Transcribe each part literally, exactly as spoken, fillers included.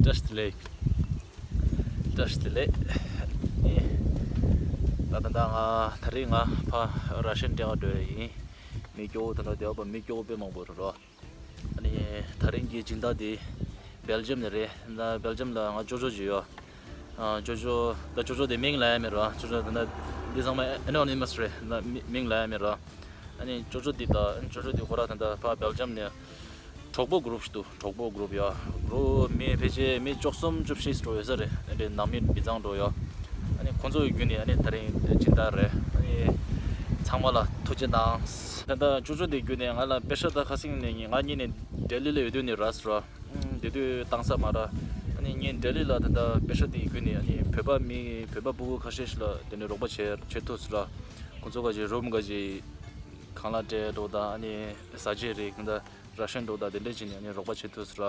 བཀྲ་ཤིས་བདེ་ལེགས། བཀྲ་ཤིས་བདེ་ལེགས། ད་ད་ད་ང་ད་རེས་ང་ཕ་ར་ཤན་སྤྲད་ག་འགྲོ་ཡ་ཡིན། མི་སྐྱོ་བོ་ད་ལྟ་དེ་བ་མི་སྐྱོ་བོ་དཔེ་མང་པོ་རེད་རོ། ཨ་ནི་ད་རིང་གི་སྦྱིན་བདག་དེ་སྦེལ་ཇམ་ནས་རེད། ད་སྦེལ་ཇམ་ལ་ང་ཅོ་ཅོ་ཅིག་ཡོད། ཨ་ཅོ་ཅོ་ད་ཅོ་ཅོ་དེ་མིང་ལ་ཡ་མེད་རོ། ཅོ་ཅོ་ད་ད་འདི་ཚང་མ་ཨེ་ནོ་ནི་མ་སི་རེད། ད་མི་མིང་ལ་ཡ་མེད་རོ། ཨ་ནི་ཅོ་ཅོ་འདི་དང་ཅོ་ཅོ་འདི་ཁོ་ར་ད་ལྟ་ཕར་སྦེལ་ཇམ་ནས་གྲོགས་པོ་གུ་རུབ་ཞིག་འདུག་གྲོགས་པོ་གུ་རུབ་ཡ། གུ་རུབ་མི་ཕལ་ཆེར་མི་བཅུ་གསུམ་བཅུ་བཞི་འགྲོ་ཡོད་ས་རེད། ཨ་ནི་ནང་མི་མི་ཚང་འགྲོ་ཡོད། ཨ་ནི་ཁོང་ཚོ་ཡི་བརྒྱུད་ནས་ཨ་ནི་ད་རིང་སྦྱིན་བདག་རེད། ཨ་ནི་ཚང་མ་ལ་ཐུགས་རྗེ་གནང་། ད་ལྟ་ཅོ་ཅོ་འདི་བརྒྱུད་ནས་ང་ལ་པེ་ཤ་ད་ཁ་སིང་ནས་ང་གཉིས་ནས་ལྡི་ལི་ལ་ཡོད་དུས་ནས་རག་སོང་ར། ཨང་དེ་དུས་བཏང་ས་མ་རེད། ཨ་ནི་ངས་ལྡི་ལི་ལ་ད་ལྟ་པེ་ཤ་དེ་བརྒྱུད་ནས་ཨ་ནི་བོད་པ་མི་བོད་པ་ཕྲུ་གུ་ཁ་ཤས་ཤིག་ལ་དེ་ནས་རོགས་པ་བྱེད་བྱེད་ཐུབ་སོང་ར། ཁོང་ཚོ་ག་ཅིག་རུམ་ག་ཅིག་ཁང་གླ་སྤྲད་འགྲོ་དང་ཨ་ནི་ཟ་ཆས་རིགས་ད་ར་ཤན་འགྲོ་དང་དེ་འདྲས་བྱས་ནས་ཨ་ནི་རོགས་པ་བྱེད་ཐུབ་སོང་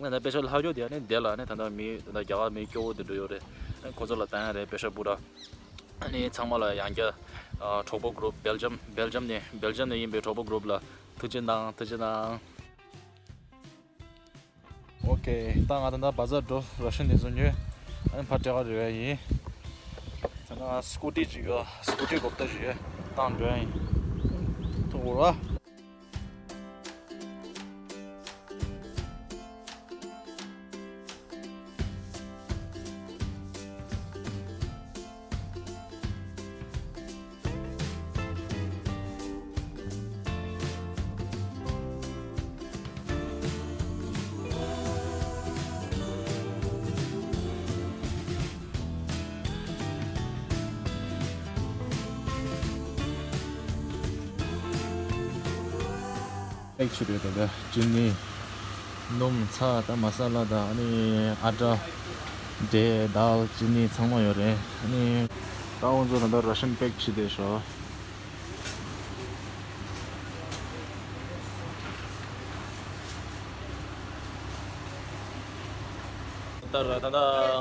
ར། ཨ་ནི་ད་པེ་ཤ་ལྷག་རྒྱུ་དེ་ཨ་ནི་དེ་ལ་ཨ་ནི་ད་ལྟ་མི་ད་ལྟ་རྒྱ་གར་མི་སྐྱོ་བོ་དེ་འདྲ་ཡོད་རེད། ཨ་ནི་ཁོང་ཚོ་ལ་བཏང་ཡ་རེད་པེ་ཤ་སྤུ་ར། ཨ་ནི་ཚང་མ་ལ་ཡང་བསྐྱར་ཨ་གྲོགས་པོ་གུ་རུབ་སྦེལ་ཇམ་སྦེལ་ཇམ་ནས་སྦེལ་ཇམ་ནས་ཡིན་པའི་གྲོགས་པོ་གུ་རུབ་ལ་ཐུགས་རྗེ་གནང་། ཐུགས་རྗེ་གནང་། ཨོ་ཁེ། ད་ང་ད་ལྟ་བ་ཛར་འགྲོ། ར་ཤན་དེ་ཚོ་ཉོས། ཨ་ནི་ཕར་སྤྲད་ག་འགྲོ་ཡ་ཡིན། ད་ང་སྐུ་ཊི་ཅིག་ཡོད། སྐུ་ཊི་གོ་པ་ད་ཅིག་ཡོད། བཏང་འགྲོ་ཡ་ཡིན། ཐུག་གོ་ར། པེག་བྱས་ཡོད་དེ་འདྲ། ཅི་ནི། སྣུམ། ཚྭ་དང་མ་ས་ལ་དང་ཨ་ནི་ཨ་ཊ། འབྲས་དང་ཅི་ནི་ཚང་མ་ཡོད་རེད། ཨ་ནི་ད་ཁོང་ཚོ་ད་ལྟ་ར་ཤན་པེག་བྱས་བསྡད་ཤག་ད་ད་ལྟ་ང་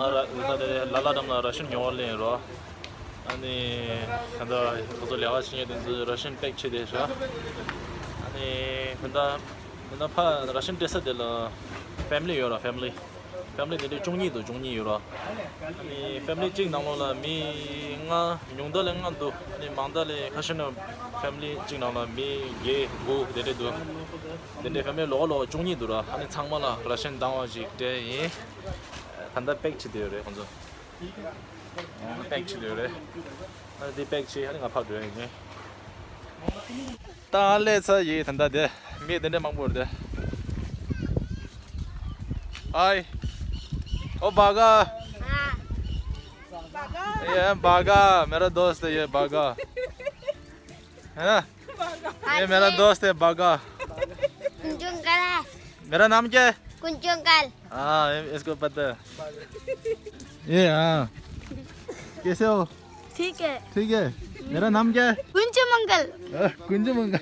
ར་ད་ལྟ་ལ་ལ་འགྲམ་ལ་ར་ཤན་ཉོ་བར་སླེབས་ཡིན་རོ། ཨ་ནི་ད་ལྟ་ཁོ་ཚོ་ལས་ཀ་བྱེད་མཁན་དེ་ཚོས་ར་ཤན་པེག་བྱས་བསྡད་ཤག་ཨ་ནི་ད་ལྟ་ད་ལྟ་ཕ་ར་ཤན་སྤྲད་ས་དེ་ལ་ཕེ་མི་ལི་ཡོད་ར། ཕེ་མི་ལི་ཕེ་མི་ལི་དེ་འདྲའི་བཅུ་གཉིས་འདུག་བཅུ་གཉིས་ཡོད་ར། ཨ་ནི་ཕེ་མི་ལི་གཅིག་ནང་ལོགས་ལ་མི་ལྔ། ཉུང་མཐའ་ལ་ལྔ་འདུག་ཨ་ནི་མང་མཐའ་ལ་ཁ་ཤས་ན་ཕེ་མི་ལི་གཅིག་ནང་ལ་མི་བརྒྱད་དགུ་དེ་འདྲ་འདུག་དེ་འདྲའི་ཕེ་མི་ལི་ལོགས་ལོགས་བཅུ་གཉིས་འདུག་ར། ཨ་ནི་ཚང་མ་ལ་ར་ཤན་འདང་བ་ཞིག་སྤྲད་ཡིན། ད་ལྟ་པེག་བྱས་བསྡད་ཡོད་རེད་ཁོང་ཚོ། པེག་བྱས་བསྡད་ཡོད་རེད། ཨ་ནི་དེ་པེག་བྱས་ཨ་ནི་ང་ཕར་འགྲོ་ཡ་ཡིན། ད་སླེབས་ཚར་ཡིན། ད་ལྟ་དེ་མི་དེ་འདྲ་མང་པོ་རེད། ཨའི། ओ बागा। ये बागा, मेरा दोस्त है ये बागा। है ना? ये मेरा दोस्त है बागा। कुंजू अंकल है। मेरा नाम क्या है? कुंजू अंकल। हाँ, ये, इसको पता है। ये, हाँ। कैसे हो? ठीक है। ठीक है। मेरा नाम क्या है? कुंजू मंगल। ཨ། ཀུན་འཇུ་མང་ག་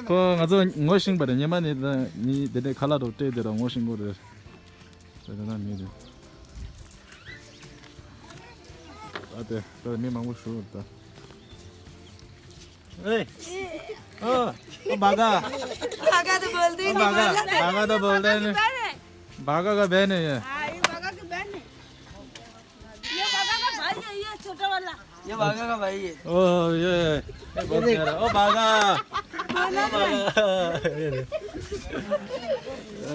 ཁོ་ང་ཚོ་ངོ་ཤེས་པ་རེད། ཉི་མ་ནས་ད་ནི་དེ་འདྲའི་ཁ་ལག་རོགས་སྤྲད་དེ་ར་ངོ་ཤེས་པོ་རེད། དེ་ད་ནི་དེ། ཨ་དེ་ད་མི་མང་པོ་ཞུ་ད། ए, ओ, ओ बागा। बागा तो बोलते ही ओ नहीं, बागा, बोलते बागा तो बोलते ही नहीं। बहन है। बागा का बहन है ये। हाँ, ये बागा की बहन है। ये बागा का भाई है, ये छोटा वाला। ये बागा का भाई है। ओ, ये, ये बहुत प्यारा। ओ बागा। बोलो ना। बागा। ये दे। अ,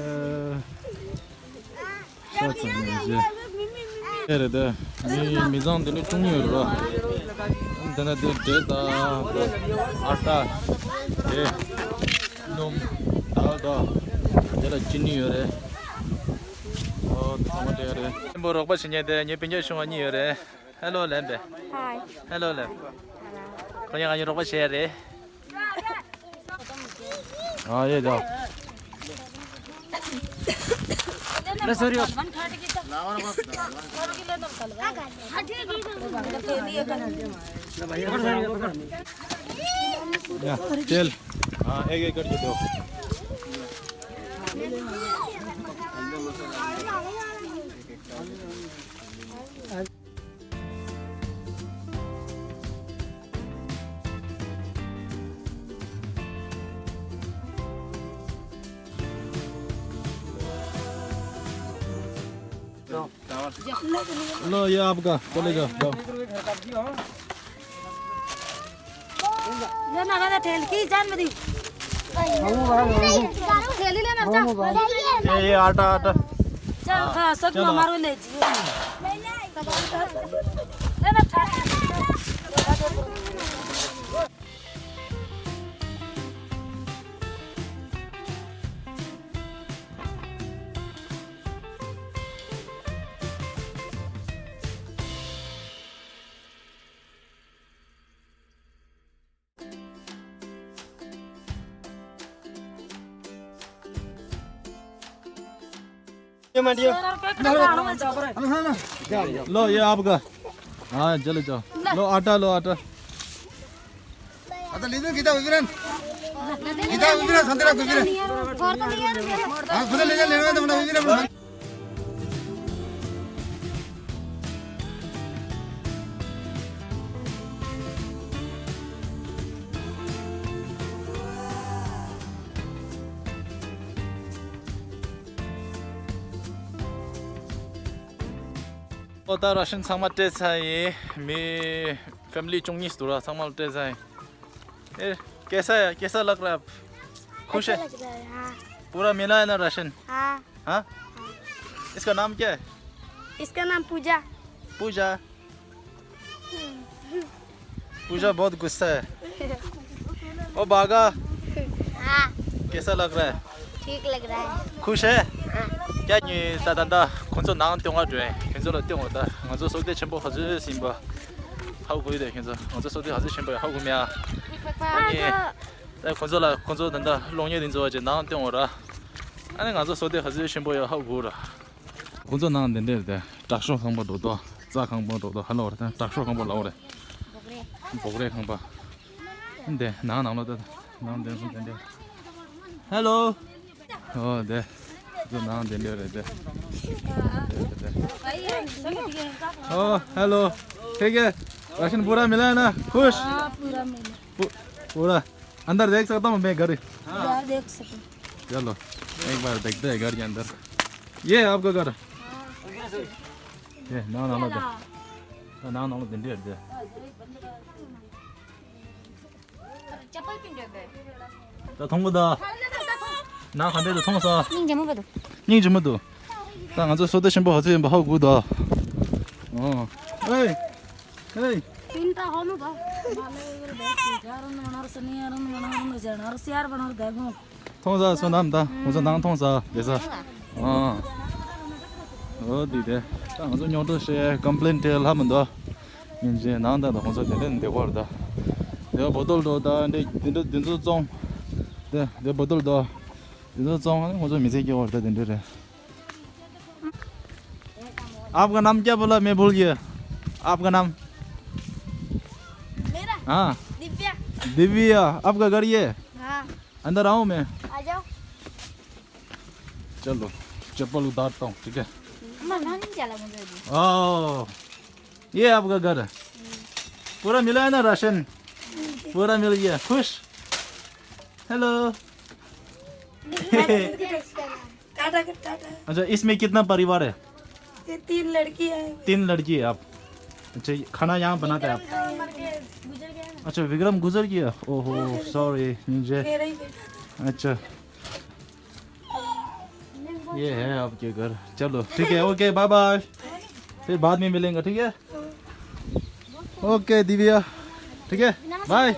ཤ་ཚ་ནས་བཞེས། དེ་རེད་དེ། མི་མི་ཚང་དེ་ནི་བཅུ་གཉིས་ཡོད་རེད་པ། དེ་ན་དེ་འབྲས་དང་ཨ་ཊ། དེ་སྣུམ་དང་དང་། དེ་ལ་ཅི་ནི་ཡོད་རེད། ཨོ་དེ་ཚང་མ་དེ་རེད། ཆེན་པོ་རོགས་པ་བྱེད་མཁན་དེ་ངའི་སྤུན་ཀྱག་ཆུང་བ་གཉིས་ཡོད་རེད། ཧེ་ལོ་ལབ་པས། ཧའི། ཧེ་ལོ་ལབ། ཁོ་གཉིས་ང་གཉིས་རོགས་པ་བྱས་རེད། ཨ་ཡེ་ད། ལ་སོ་རི་ཡོད། ཡ་ཅེལ། ཨ་ཨེ་གེ་ཀར་གི་དོ། लो, ये आपका, चले जाओ, जाओ। ये ना, ना, ठेल की जान मत दी। ठेली लेना, जा। ये, ये आटा, आटा। चल, हाँ, सब चलो। हमारे ले जी। लेना, ठा- ये मंडी। लो, ये आपका। हाँ, चलो जाओ। लो, आटा लो, आटा। आता ले दो, गीता विवरण। गीता विवरण, संतरा विवरण। हाँ, खुद ले जा, लेना है तो बड़ा विवरण। ཨོ་ད་ར་ཤན་ཚང་མ་སྤྲད་ཚར་ཡིན། མི་ཕེ་མི་ལི་བཅུ་གཉིས་འདུག་ར། ཚང་མ་ལ་སྤྲད་ཚར་ཡིན། ए, कैसा है? कैसा लग रहा है आप? खुश है? अच्छा लग रहा है, हाँ। पूरा मिला है ना राशन? हाँ। हाँ? इसका नाम क्या है? इसका नाम पूजा। पूजा। पूजा बहुत गुस्सा है। ओ बागा, हाँ। कैसा लग रहा है? ठीक लग रहा है। खुश है? हाँ। क्या ये ད་ད་ད་ཁོང་ཚོ་ནང་སྟོན་ག་འགྲོ་ཡིན། ཁྱོད་ཚོ་ལ་སྟོན་ག་ད། ང་ཚོ་བསོད་བདེ་ཆེན་པོ་ག་ཚོད་ཡིན་པ་ཧ་གོ་ཡོད་དེ། ཁྱོད་ཚོ་ང་ཚོ་བསོད་བདེ་ག་ཚོད་ཆེན་པོ་ཡོད་ཧ་གོ་མེད་ཨ། ཨ་ནི་ད་ཁོང་ཚོ་ལ་ཁོང་ཚོ་ད་ད་གློག་བརྙན་དེ་ཚོ་བ་ཅིག་ནང་སྟོན་ག་ར། ཨ་ནི་ང་ཚོ་བསོད་བདེ་ག་ཚོད་ཆེན་པོ་ཡོད་ཧ་གོ་ར། ཁོང་ཚོ་ནང་འདི་འདྲས་རེད། དྲག་ཤོས་ཁང་པ་འགྲོ་དོ། རྩྭ་ཁང་པ་འགྲོ་དོ། ཧ་ལོ་རེད། དྲག་ཤོས་ཁང་པ་ལའོ་རེད། འབོག་རས་ཁང་པ། འདི་ནང་ནང་ལོ་ད་ནང་འདི་འདི་འདྲས། ཧ་ལོ། ཨོ་འདི་ཚོ་ནང་འདི་འདྲས་རེད་དེ། ཨོ་ཧ་ལོ། ठीक है। राशन पूरा मिला है ना? खुश? हाँ, पूरा मिला। पू- पूरा। अंदर देख सकता हूँ मैं घर? हाँ, देख सकते। चलो, एक बार देखते हैं घर के अंदर। ये है आपका घर? ये ना ना ना ना ना ना दिन दे दे। चप्पल पिन दे। ད་མཐོང་གི་ད། ནང་ག་འདྲས་འདུག་མཐོང་ས། སྙིང་རྗེ་མོ་འདུག་སྙིང་རྗེ་མོ་འདུག་ད་ང་ཚོ་བསོད་བདེ་ཆེན་པོ་ག་ཚོད་ཡིན་པ་ཧ་གོ་ད། ཨོ། ཨེ། ཨེ། ཏིན་ཏ་ཧོ་ནུ་ད། མཐོང་ས་བསོད་ནམས་ད། ང་ཚོ་ནང་མཐོང་ས་དེ་ས། ཨ། འོ་དེ་དེ། ད་ང་ཚོ་རྙོག་དྲ་བཤད་ཀམ་པི་ལེན་སྤྲད་ལྷ་མི་འདུག་ཡིན་གཅིག་ནང་ད་ད་ཁོང་ཚོ་དེ་འདྲ་འདི་བར་ད། དེ་བ་བོ་ཏོལ་འགྲོ་ད་འདི་འདི་འདྲ་འདི་ཚོ་བཙོང་། དེ་དེ་བོ་ཏོལ་འགྲོ། འདི་ཚོ་བཙོང་ཁོང་ཚོ་མི་ཚེ་སྐྱེལ་བར་ད་དེ་འདྲ་རེད། आपका नाम क्या बोला? मैं भूल गया। आपका नाम? मेरा? हाँ। दिव्या। दिव्या, आपका घर ये? हाँ। अंदर आऊँ मैं? आ जाओ। चलो, चप्पल उतारता हूँ, ठीक है? अम्मा, नानी क्या लगा मुझे अभी? आओ, ये आपका घर है। पूरा मिला है ना राशन? पूरा मिल गया, खुश? हेलो। टाटा कर, टाटा। अच्छा, इसमें कितना परिवार है? ये तीन लड़की है। तीन लड़की है आप? अच्छा, ये खाना यहाँ बनाते हैं आप? अच्छा, विक्रम गुजर गया। ओहो, सॉरी। अच्छा। ये है आपके घर। चलो, ठीक है, ओके, बाय बाय। फिर बाद में मिलेंगे, ठीक है? ओके दिव्या, ठीक है, बाय।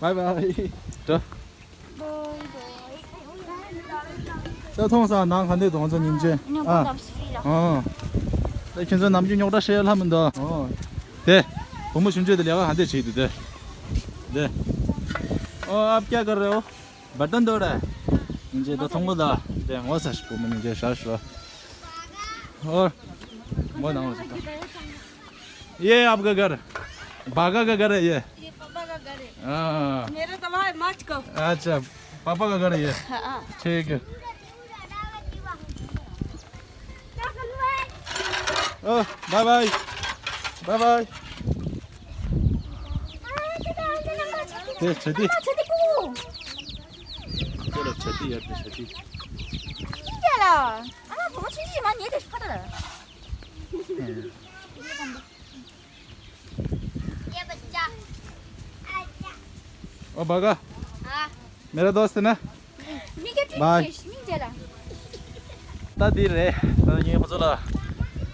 Bye bye. तो ད་མཐོང་ས་ནང་ག་འདྲས་འདུག་ང་ཚོ་ཉིན་བྱེད། ཨ། ཨ། ད་ཁྱེད་ཚོ་ནམ་རྒྱུན་རྙོག་དྲ་བཤད་ལྷ་མི་འདུག་ཨོ། དེ། བུ་མོ་ཆུང་ཆུང་དེ་ལས་ཀ་ག་འདྲས་བྱེད་འདུག་དེ། དེ། ओ आप क्या कर रहे हो? बर्तन धो रहा है। ཉིན་བྱེད་ད་མཐོང་གི་ད། དེ་ངོ་ཚ་ཞིག་བུ་མོ་ཉིན་བྱེད་ཧྲ་ཧྲ། ཨོ། མོ་ནང་ལ་ཞིག་ད། ये आपका घर, बागा का घर है ये? ये पापा का घर है। हाँ। मेरा तो वहाँ है, माच को। अच्छा, पापा का घर है ये? हाँ। ठीक है। ओ, बाय बाय। Bye bye. ए, छेदी। चलो, छेदी यार, छेदी। क्या ला? अँ, बहुत छेदी, मां, ये देख, पता है। ये बच्चा। ओ भागा। हाँ। मेरा दोस्त है ना? ད་འདི་རེད། ད་ངས་ཁོང་ཚོ་ལ་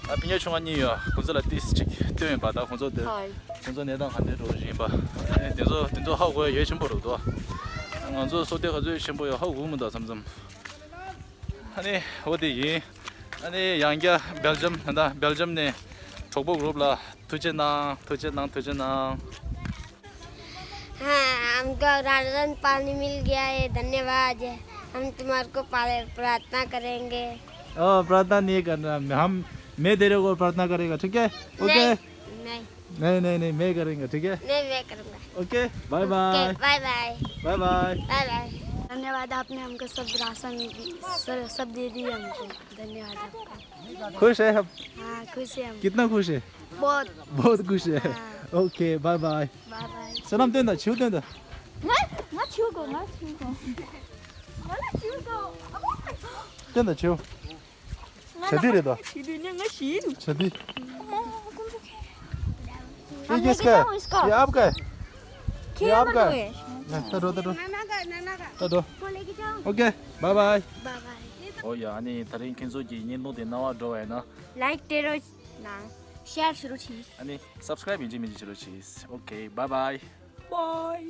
ཨ་ཕི་ཉོ་ཆུང་བ་གཉིས་ཡོད། ཁོང་ཚོ་ལ་ཏིས་ཅིག་སྟོན་ཡིན་པ། ད་ཁོང་ཚོ་དེ་ཁོང་ཚོ་གནས་སྟངས་ག་འདྲ་འགྲོ་བཞིན་ཡིན་པ། ཨ་ནི་དེ་ཚོ་དེ་ཚོ་ཧ་གོ་ཡ་ཡོད་ཆེན་པོ་རེད་དོ། ང་ཚོ་བསོད་བདེ་ག་ཚོད་ཆེན་པོ་ཡོད་ཧ་གོ་མི་འདུག་མཚམས་མཚམས། ཨ་ནི་འོ་དེ་ཡིན། ཨ་ནི་ཡང་བསྐྱར་སྦེལ་ཇམ་ད་ལྟ་སྦེལ་ཇམ་ནས་གྲོགས་པོ་གུ་རུབ་ལ་ཐུགས་རྗེ་གནང་། ཐུགས་རྗེ་གནང་། ཐུགས་རྗེ་གནང་། हाँ, हमको राशन पानी मिल गया है, धन्यवाद है। हम तुम्हारे को पाले-, प्रार्थना करेंगे। ओ, प्रार्थना नहीं करना, हम, मैं तेरे को प्रार्थना करेगा, ठीक है? ओके? नहीं, नहीं। नहीं, नहीं, नहीं, मैं करेंगे, ठीक है? नहीं, मैं करूँगा। Okay, bye okay, bye. Bye bye. Bye bye. Bye bye. धन्यवाद, आपने हमको सब राशन, सब, सब दे दिए हमको। धन्यवाद आपका। खुश है हम? हाँ, खुश है हम। कितना खुश है? बहुत। बहुत खुश है। हाँ। Okay, bye bye. Bye bye. सलाम देना, छू देना। ང་ང་ཆུ་གོ་ང་ཆུ་གོ་ང་ལ་ཆུ་གོ देना, छू। ང་ལ་ཆུ་དེ་རེད་དོ། ཆུ་དེ་ནི་ང་ཤི་ནི། छदी। ये किसका है? ये आपका है? ये आपका है? नहीं, तो दो, तो दो। तो दो। Okay, bye bye. Bye bye. ཨོ་ཡ། ཨ་ནི་དེ་རིང་ཁྱེད་ཚོ་གི་བརྙན་ཐུང་དེ་རྣ་བར་འགྲོ་བ་ཡིན་ན། ལའིཀ་སྤྲད་རོགས་གནང་། ཤེར་ཞུ་རོགས་གྱིས། ཨ་ནི་སབ་སི་ཀ་རའིབ་ཡིན་གཅིག་མིན་གཅིག་བྱེད་རོགས་གྱིས། ཨོ་ཀེ། བའི་བའི། བའི།